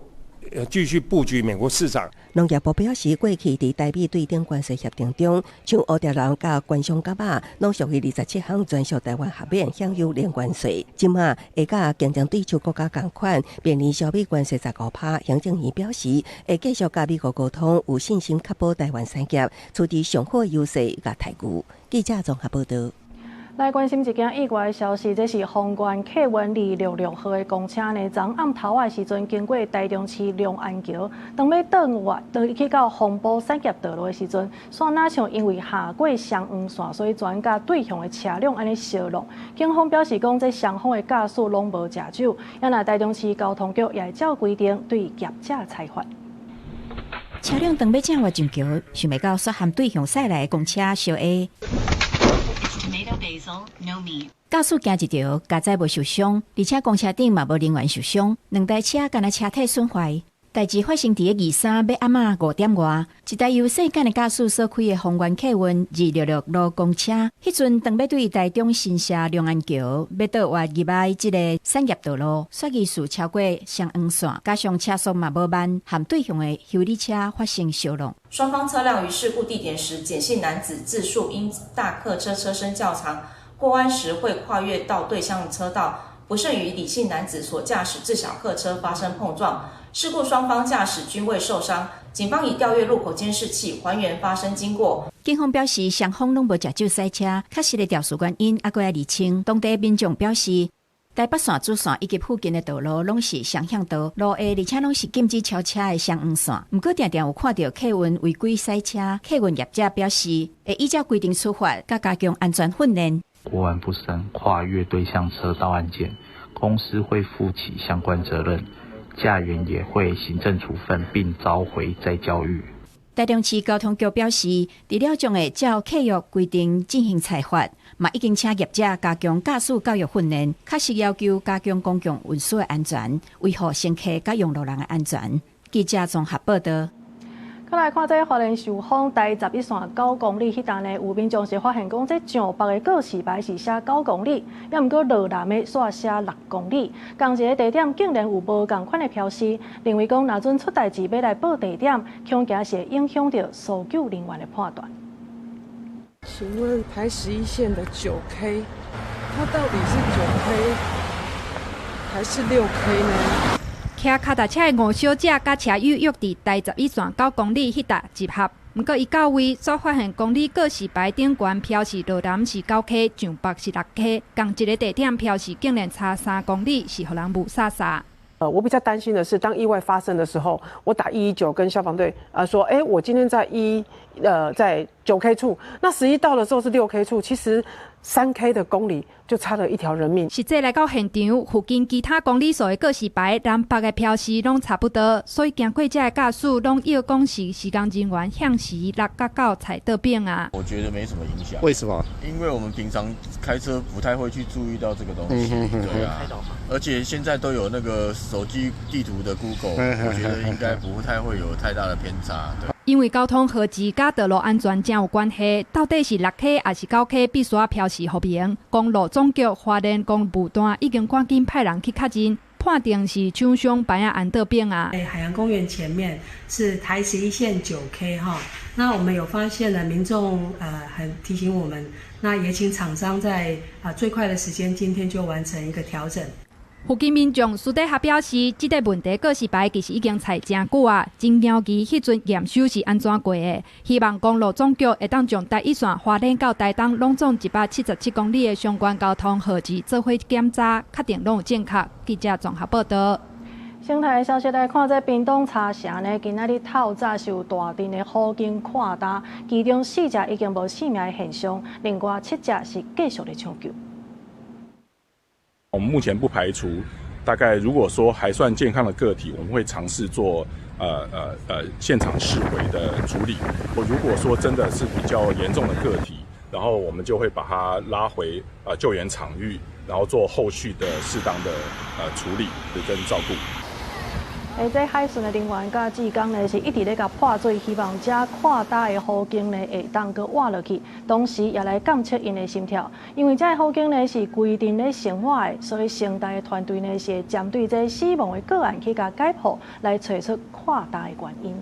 繼續布局美國市場。農業部表示，過去佇台美對等關稅協定中，像蝴蝶蘭佮懸賞柑仔，攏屬於27項專屬台灣豁免，享有零關稅。這馬會佮競爭對手國家仝款，面臨小美關稅十五趴。行政院表示，會繼續佮美國溝通，有信心確保台灣產業處佇上好優勢佮待遇。記者綜合報道。來關心一件意外的消息，這是豐原客運266號的公車呢，昨暗頭仔的時陣經過台中市龍安橋，當欲轉彎，當去到豐埔產業道路的時陣，煞若像因為下過雙黃線，所以轉佮對向的車輛按呢相挵。警方表示講，這雙方的駕駛攏無食酒，也若台中市交通局也會照規定對業者裁罰。車輛當欲正彎上橋，想袂到煞和對向駛來的公車相挨。駕駛驚一著，佳哉無受傷，而且公車頂嘛無人員受傷，兩台車干焦車體損壞。代誌發生佇咧23欲暗仔5點外，一台由細間的駕駛所開的豐原客運266路公車，彼陣當欲對台中新社龍安橋欲倒彎入來這个產業道路，煞疑似超過雙黃線，加上車速嘛無慢，和對向的修理車發生相挵。雙方車輛於事故地點時，簡姓男子自述因大客車車身較長，過彎時會跨越到對向車道，不慎與李姓男子所駕駛自小客車發生碰撞。事故雙方駕駛均未受傷，警方已調閱路口監視器還原發生經過。警方表示，雙方攏無食酒駛車，確實的肇事原因猶閣愛釐清。當地民眾表示，台北線主線以及附近的道路攏是雙向道，路下而且攏是禁止超車的雙黃線。毋過，定定有看著客運違規駛車，客運業者表示會依照規定處罰，佮加強安全訓練。過彎不慎跨越對向車道案件，公司會負起相關責任。駕員也會行政處分並召回再教育。台中市交通局表示，除了將會照契約規定進行裁罰，嘛已經請業者加強駕駛教育訓練，確實要求加強公共運輸的安全，維護乘客佮用路人的安全。記者綜合報道。閣來看這花蓮壽豐台11線9公里，彼搭呢有民眾是發現講，這上北的告示牌是寫九公里，猶毋過落南的煞寫6公里，仝一个地點竟然有無仝款的標示，認為講若準出代誌欲來報地點，恐驚是會影響著搜救人員的判斷。請問台11線的9K，它到底是9K 還是6K 呢？騎跤踏車的吳小姐佮車友約佇台11線9公里彼搭集合，毋過伊到位，煞發現公里告示牌頂懸標示羅南是9K，上北是6K，仝一个地點標示竟然差3公里，是予人霧煞煞。我比較擔心的是，當意外發生的時候，我打119跟消防隊啊說，欸，我今天在9K 處，那實際到了之後是6K 處，其實3K 的公里就差了一條人命。實際來到現場，附近其他公里數的告示牌南北的標示攏差不多，所以經過這的駕駛攏以為講是施工人員向時6佮9踩倒反啊。我覺得沒什麼影響。為什麼？因為我們平常開車不太會去注意到這個東西，對啊。而且現在都有那個手機地圖的 Google，我覺得應該不太會有太大的偏差。對。因為交通號誌佮道路安全誠有關係，到底是6K 抑是9K 必須愛標示予明。公路總局花蓮公務段已經趕緊派人去確認，判定是廠商牌仔按倒反啊。海洋公園前面是台11線9K 哈，那我們有發現了民眾很提醒我們，那也請廠商在最快的時間，今天就完成一個調整。附近民眾私底下表示，這個問題告示牌其實已經踩誠久啊，真驚疑彼陣驗收是按怎過的。希望公路總局會當將台一線花蓮到台東攏總177公里的相關交通號誌做伙檢查，確定攏有正確。記者綜合報道。生態的消息來看，這屏東茶城呢，今仔日透早是有大陣的虎鯨擴大，其中四隻已經無性命的現象，另外七隻是繼續咧搶救。我們目前不排除，大概如果說還算健康的個體，我們會嘗試做現場釋回的處理。如果說真的是比較嚴重的個體，然後我們就會把它拉回救援場域，然後做後續的適當的處理跟照顧。這海巡的人員佮志工呢，是一直咧共潑水，希望這擴大的虎鯨呢會當閣活落去，同時也來監測𪜶的心跳。因為這个虎鯨呢是規定咧生活的，所以成大的團隊呢是會針對這死亡的個案去共解剖，來揣出擴大的原因。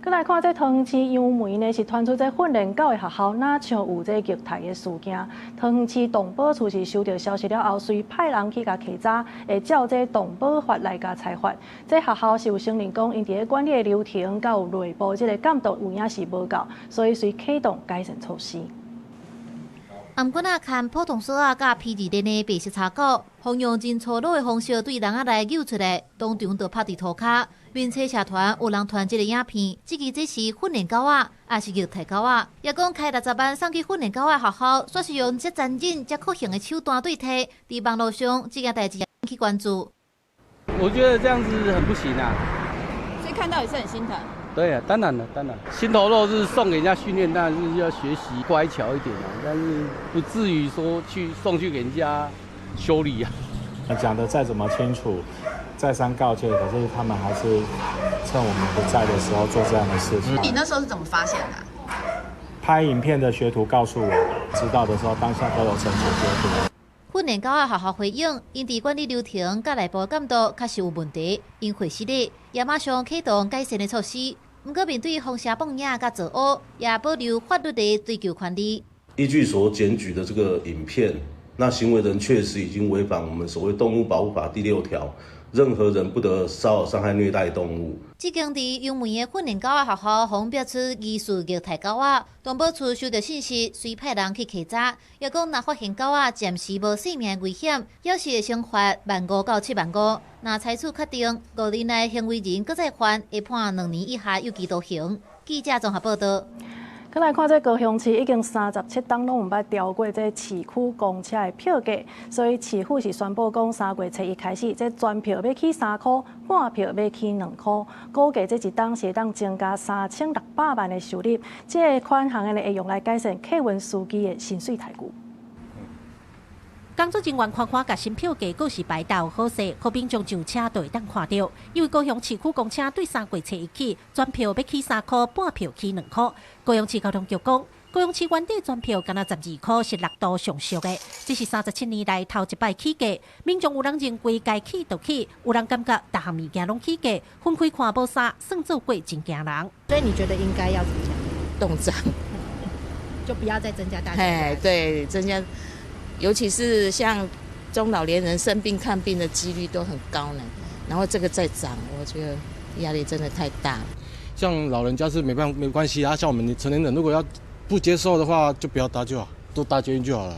閣來看這桃園市楊梅呢，是傳出這訓練狗的學校，若像有這虐待的事件。桃園市動保處是收到消息了後，隨派人去共稽查，會照這動保法來共裁罰。這學校是有承認講，𪜶佇咧管理的流程佮有內部這个監督有影是無夠，所以隨啟動改善措施。頷頸仔牽普通索仔佮皮質鏈的白色柴狗，予用真粗魯的方式對籠仔內搝出來，當場就拍佇塗跤。面冊社團有人傳這个影片，質疑這是訓練狗仔，抑是虐待狗仔？抑講開60萬送去訓練狗仔學校，煞是用這殘忍、這酷刑的手段對待。佇網路上，這件代誌引起關注。我覺得這樣子很不行啊，所以看到也是很心疼。對啊，當然了，當然，心頭肉是送給人家訓練，當然是要學習乖巧一點啊，但是不至於說去送去給人家修理啊。講得再怎麼清楚，再三告誡，可是他們還是趁我們不在的時候做這樣的事情。你那時候是怎麼發現的？拍影片的學徒告訴我，知道的時候當下都有懲處學徒。訓練狗仔學校回應，𪜶佇管理流程佮內部監督確實有問題，𪜶會失禮，也馬上啟動改善的措施。毋過面對風聲放影佮造烏，也保留法律的追究權利。依據所檢舉的這個影片，那行為人確實已經違反我們所謂動物保護法第6條，任何人不得騷擾、傷害、虐待動物。這間佇楊梅的訓練狗仔學校，予人爆出疑似虐待狗仔，動保處收到信息，隨派人去稽查，抑講若發現狗仔暫時無性命危險，猶是會懲罰1萬5到7萬5。若採取確定，5年內行為人閣再犯，會判2年以下有期徒刑。記者綜合報道。閣來看，這高雄市已經37冬攏毋捌調過這市區公車的票價，所以市府是宣布講，3月初一開始，這全票欲起3箍，半票欲起2箍，估計這一冬是會當增加3600萬的收入。這个款項呢，會用來改善客運司機的薪水待遇。工作人員看看，共新票價告示牌鬥好勢，予民眾上車就會當看著。因為高雄市區公車對3月初一起，全票欲起3箍，半票起2箍。高雄市交通局講，高雄市原底全票干焦12箍，是6度上俗的，這是37年來頭一擺起價。民眾有人認為該起就起，有人感覺逐項物件攏起價，分開看無啥，算做過真驚人。所以你覺得應該要怎麼講？凍漲，就不要再增加大家。哎，對，增加。尤其是像中老年人生病看病的幾率都很高呢，然後這個再漲，我覺得壓力真的太大。像老人家是沒辦沒關係啊，像我們成年人如果要不接受的話，就不要搭就好，都搭捷運就好了。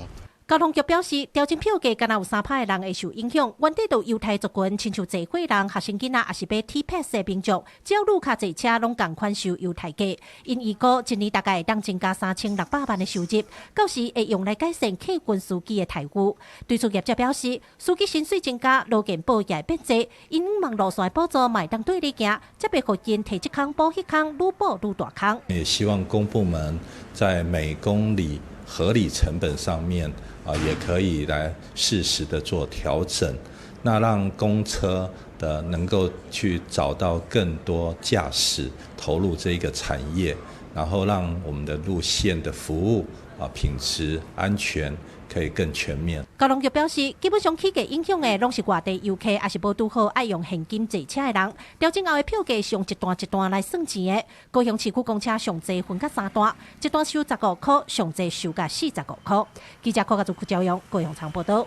交通局表示，調整票價，干焦有3%的人會受影響。原底就猶太族群，親像濟歲人、學生囡仔，抑是買 T Pass 的民眾，只要愈較濟車，攏仝款收優待價。𪜶預估一年大概會當增加3600萬的收入，到時會用來改善客運司機的待遇。對此業者表示，司機薪水增加，勞健保也會變濟，𪜶望路線的補助嘛會當對咧行，才袂予𪜶提這空補彼空，愈補愈大空。也希望公部門在每公里合理成本上面啊，也可以來適時的做調整。那讓公車的能夠去找到更多駕駛投入這個產業，然後讓我們的路線的服務啊品質安全可以更全面。交通局表示，基本上起價影響的攏是外地遊客，抑是無拄好愛用現金坐車的人。調整後的票價是用一段一段來算錢的。高雄市區公車上濟分甲三段，一段收15箍，上濟收甲45箍。記者柯家祖、柯朝陽高雄場報道。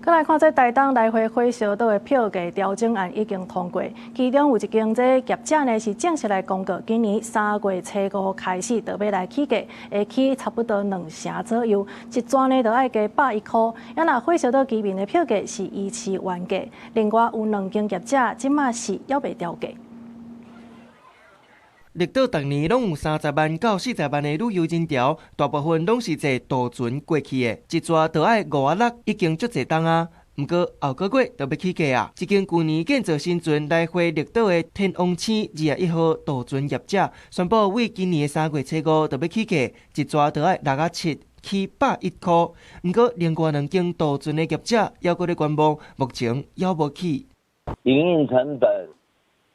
閣來看這台東來回火燒島的票價調整案已經通過，其中有一間這業者呢是正式來公告，今年3月初5開始就欲來起價，會起差不多2成左右，一逝呢就愛加110箍。啊若火燒島居民的票價是維持原價，另外有兩間業者這馬是猶未調價。綠島逐年攏有30萬到40萬的旅遊人潮，大部分攏是坐渡船過去的，一逝就愛5仔6，已經足濟冬啊。毋過後個月就欲起價啊！這間舊年建造新船來回綠島的天王星21號渡船業者宣布，為今年的3月初5就欲起價，一逝就愛6仔7，起110箍。毋過另外兩間渡船的業者猶閣咧觀望，目前猶無起。營運成本、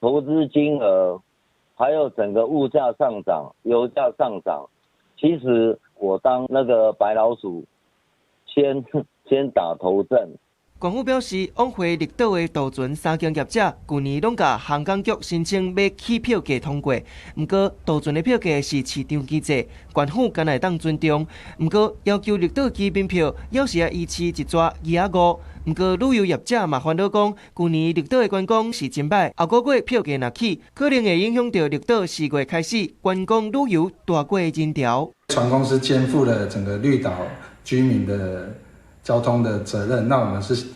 投資金額。還有整個物價上漲、油價上漲，其實我當那個白老鼠，先打頭陣。縣府表示，往回綠島的渡船三間業者，舊年攏共航港局申請欲起票價通過，毋過渡船的票價是市場機制，縣府敢若會當尊重。毋過要求綠島居民票，猶是愛維持一逝2仔5。毋過旅遊業者嘛煩惱講，舊年綠島的觀光是真䆀，後個月票價若起，可能會影響著綠島4月開始觀光旅遊大過人潮。船公司肩負了整個綠島居民的交通的責任，那我們是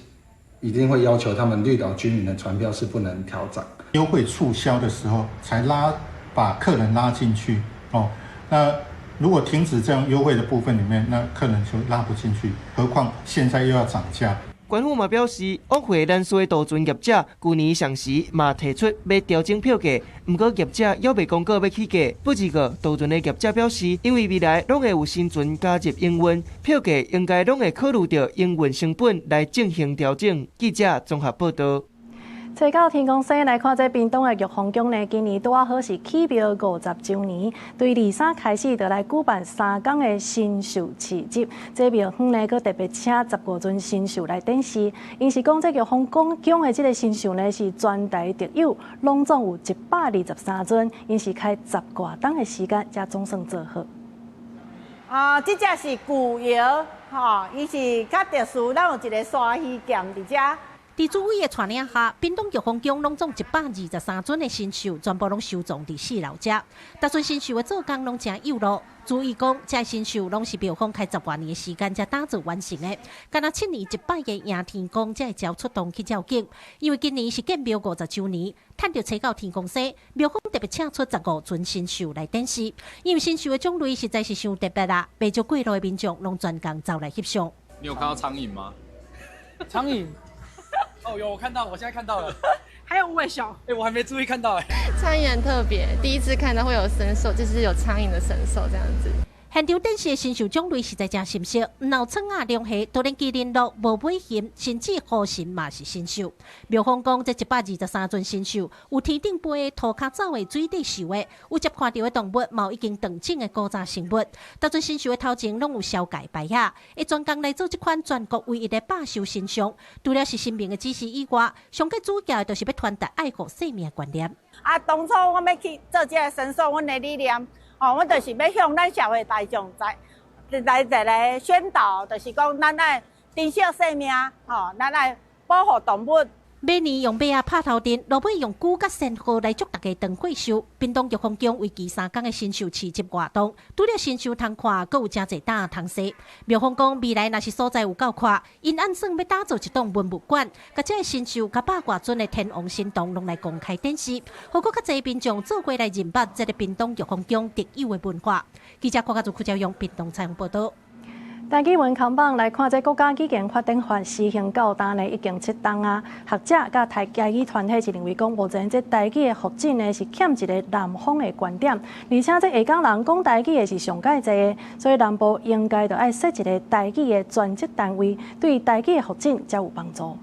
一定會要求他們綠島居民的船票是不能調漲。優惠促銷的時候才拉把客人拉進去哦。那如果停止這樣優惠的部分裡面，那客人就拉不進去。何況現在又要漲價。縣府嘛表示，往回蘭嶼的渡船業者，舊年上時嘛提出欲調整票價，毋過業者猶未公告欲起價。不過，渡船的業者表示，因為未來攏會有新船加入營運，票價應該攏會考慮著營運成本來進行調整。記者綜合報道。揣到天公星來看，這屏東的玉皇宮呢，今年拄仔好是起廟50週年，對23開始就來舉辦3工的神獸市集。這廟方呢，閣特別請15尊神獸來展示。𪜶是講這玉皇宮的這个神獸呢，是全台特有，攏總有123尊，𪜶是開10外冬的時間，才總算做好。啊，這隻是巨妖，吼，伊是較特殊，咱有一个沙魚劍佇遮。佇主委的帶領下，屏東玉皇宮攏總123尊的神獸，全部攏收藏佇四樓遮。逐尊神獸的做工攏誠幼路。注意講，這神獸攏是廟方開10外年的時間才打造完成的。敢若7年一擺的迎天公才會招出動去照景。因為今年是建廟50週年，趁著初九天公生，廟方特別請出15尊神獸來展示。因為神獸的種類實在是傷特別啦，袂少過路的民眾攏專工走來翕相。你有看到蒼蠅嗎？蒼蠅。哦，有我看到，我現在看到了，還有無尾熊，哎，我還沒注意看到，哎，蒼蠅很特別，第一次看到會有神獸，就是有蒼蠅的神獸這樣子。現場展示的神獸種類實在誠新鮮，毋但蒼仔、龍蝦，都連麒麟鹿、無尾熊，甚至虎神嘛是神獸。廟方講，這123尊神獸，有天頂飛、塗跤走的、水底游的，有接看著的動物，嘛有已經斷種的古早生物。逐尊神獸的頭前攏有簫蓋牌仔，會專工來做這款全國唯一的百獸神像。除了是神明的指示以外，上蓋主要的就是欲傳達愛護生命的觀念。啊，當初我欲去做這个神獸，阮的理念。哦，阮就是欲向咱社會大眾來來一个宣導，就是講咱愛珍惜生命，吼，咱愛保護動物。馬年用馬仔拍頭陣，落尾用龜佮仙鶴來祝大家當歲壽。屏東玉皇宮為期3工的神獸市集活動，除了神獸通看，閣有誠濟搭通踅。廟方講，未來若是所在有夠闊，𪜶按算欲打造一棟文物館，共這个神獸佮百外尊的天王神童攏來公開展示，予閣較濟民眾做伙來認捌這个屏東玉皇宮特有的文化。記者郭家祖、柯朝陽屏東採訪報導。台語文扛棒來看，這國家語言發展法施行到今呢，已經7冬啊。學者佮台語團體是認為講，目前這台語的發展呢是欠一个南方的觀點，而且這下港人講台語的是上蓋濟的，所以南部應該著愛設一个台語的專職單位，對台語的發展才有幫助。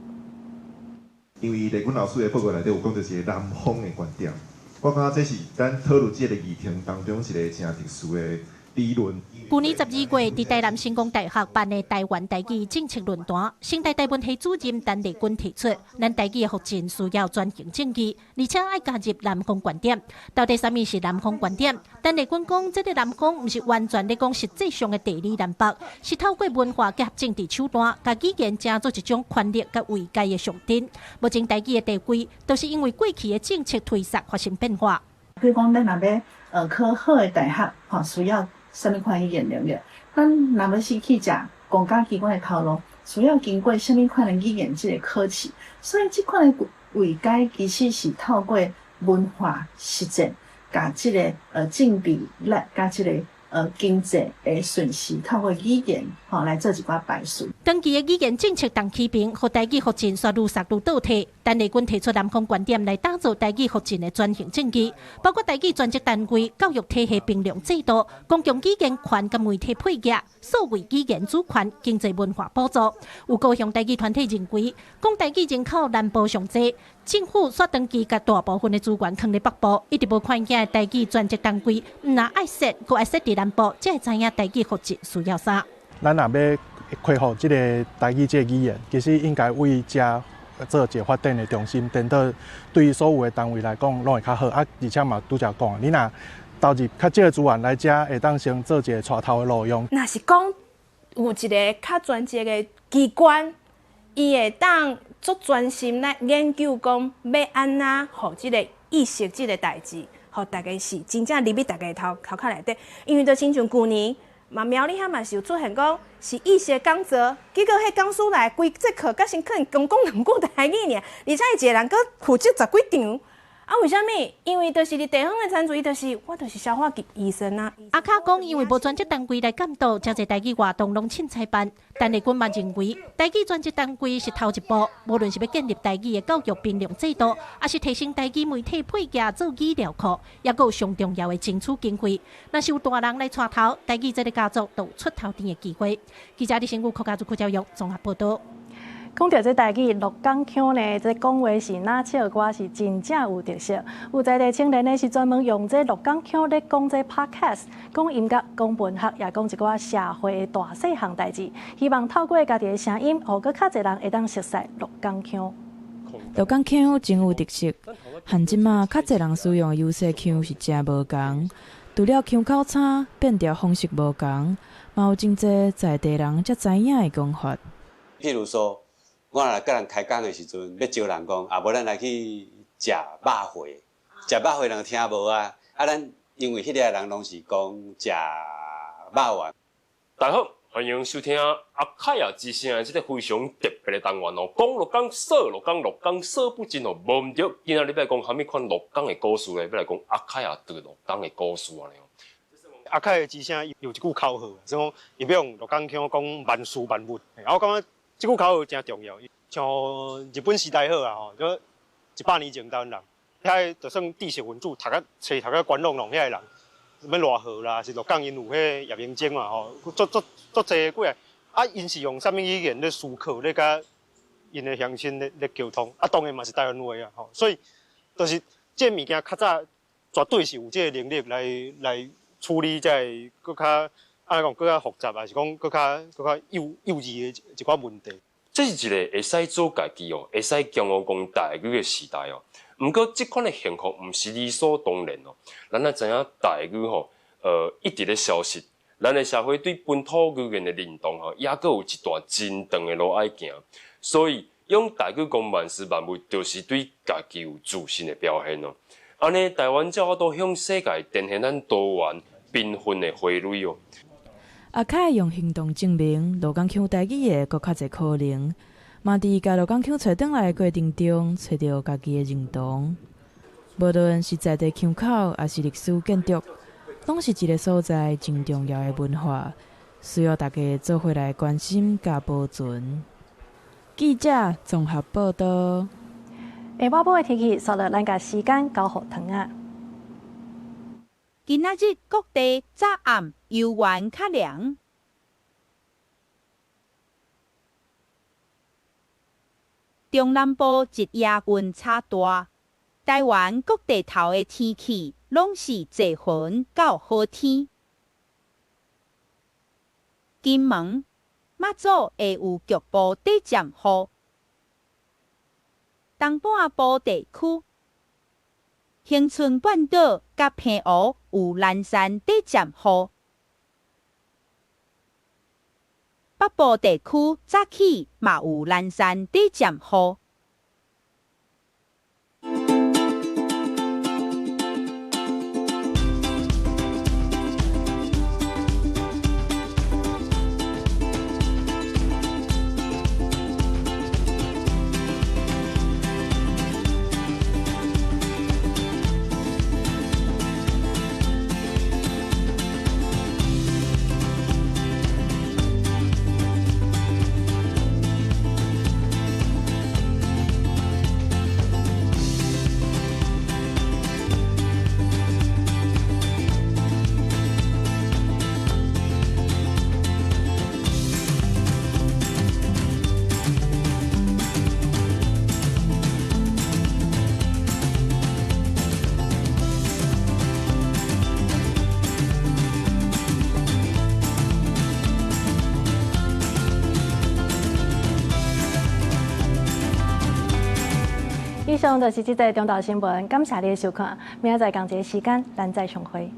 因為麗君老師的報告內底有講著一個南方的觀點，我感覺這是咱討論這個議題當中一個誠特殊的理論。舊年12月，佇台南成功大學辦的台灣台語政策論壇，成大台文系主任陳麗君提出，咱台語的復振需要轉型正義，而且愛加入南方觀點。到底啥物是南方觀點？陳麗君講，這個南方毋是完全咧講實際上的地理南北，是透過文化結合政治手段，共語言成做一種權力佮位階的象徵。目前台語的地位，都是因為過去的政策推捒發生變化。比如講，咱若欲考好的大學，吼需要啥物款語言能力？咱若欲是去食公家機關的頭路，需要經過啥物款的語言這個考試？所以這款的位階其實是透過文化實踐，共這個政治力，佮這個經濟的順序，透過語言吼來做一寡排序。長期的語言政策動起平，予台語復振煞愈殺愈倒退。陳麗君提出南方觀點來打造台語復振的轉型正義，包括台語專職單位、教育體系評量制度、公共語言權佮媒體配額、數位語言主權、經濟文化補助。有高雄台語團體認為，講台語人口南部上濟，政府煞長期共大部分的資源囥佇北部，一直無看見台語專職單位，毋但愛設，閣愛設佇南部，才會知影台語復振需要啥。咱若欲恢復這個台語這個語言，其實應該為遮做一個發展的中心，顛倒對於所有的單位來講，攏會較好。啊，而且嘛，拄才講，你若投入較少的資源來遮，會當先做一個帶頭的路用。若是講有一個較專職的機關，伊會當足專心來研究講欲按怎予這個意識這個代誌，予大家是真正入去大家頭頭殼內底，因為就親像舊年嘛，苗栗遐嘛是有出現講是意識講座，結果彼講師來規節課，佮先可能講講兩句台語爾，而且伊一個人閣負責十幾場。啊，為啥物？因為就是佇地方的參與，伊就是我就是消化級醫生啊。阿卡講，因為無專職單位來監督，遮濟台語活動攏凊彩辦。陳麗君嘛認為，台語專職單位是頭一步，無論是欲建立台語的教育評量制度，抑是提升台語媒體配額做語料庫，抑閣有上重要的爭取經費。若是有大人來帶頭，台語這个家族就有出頭天的機會。記者李新武、柯家祖、柯教育綜合報導。講著這台語鹿港腔呢，這講話是若笑歌是真正有特色。有在地青年呢是專門用這鹿港腔咧講這 podcast，講音樂、講文學，也講一寡社會的大細項代誌。希望透過家己的聲音，予閣較濟人會當熟悉鹿港腔。鹿港腔真有特色，和這馬較濟人使用的優勢腔是誠無仝。除了腔口差、變調方式無仝，嘛有真濟在地人才知影的講法。譬如說，我若共人開講的時陣，欲招人講，啊無咱來去食肉會，食肉會人聽無啊？啊，咱因為彼个人攏是講食肉丸。大家好，歡迎收聽阿凱亞之聲的這個非常特別的單元哦，講鹿港，說鹿港，鹿港說不盡哦，無毋對。今仔日欲來講啥物款鹿港的故事咧？欲來講阿凱亞對鹿港的故事按呢。阿凱亞之聲有一句口號，是講伊欲用鹿港腔講萬事萬物，啊，我感覺這句口號誠重要。像日本時代好啊吼，就100年前台灣人，遐個就算知識分子，讀甲冊讀甲懸挵挵遐个人，啥物賴和啦，是鹿港𪜶有彼个葉明正嘛吼，足足足濟過來，啊，𪜶是用啥物語言咧思考，咧佮𪜶的鄉親咧咧溝通，啊，當然嘛是台灣話啊吼，所以就是這个物件較早絕對是有這个能力來來處理這个閣較按呢講閣較複雜，抑是講閣較閣較幼幼稚的一寡問題。這是一个會使做家己哦，會使驕傲講台語的時代哦。毋過，這款的幸福毋是理所當然哦。咱愛知影台語吼，一直咧消失。咱的社會對本土語言的認同吼，猶閣有一段真長的路愛行。所以，用台語講萬事萬物，就是對家己有自信的表現哦。按呢，台灣才有法度向世界展現咱多元繽紛的花蕊哦。阿凱用行動證明，鹿港腔台語會閣較濟可能，嘛佇共鹿港腔揣轉來的過程中，揣著家己的認同。無論是在地腔口，抑是歷史建築，攏是一个所在真重要的文化，需要大家做伙來關心佮保存。記者綜合報導。下晝晡的天氣，煞落咱共時間交予糖仔。今仔日各地早暗猶原較涼。中南部日夜溫差大。台灣各地頭的天氣攏是濟雲到好天。金門、馬祖會有局部短暫雨。東半部地區，恆春半島佮澎湖有零散短暫雨。北部地區早起嘛有零散短暫雨。以上就是這節中島新聞，感謝你的收看，明仔載仝一个時間，咱再相會。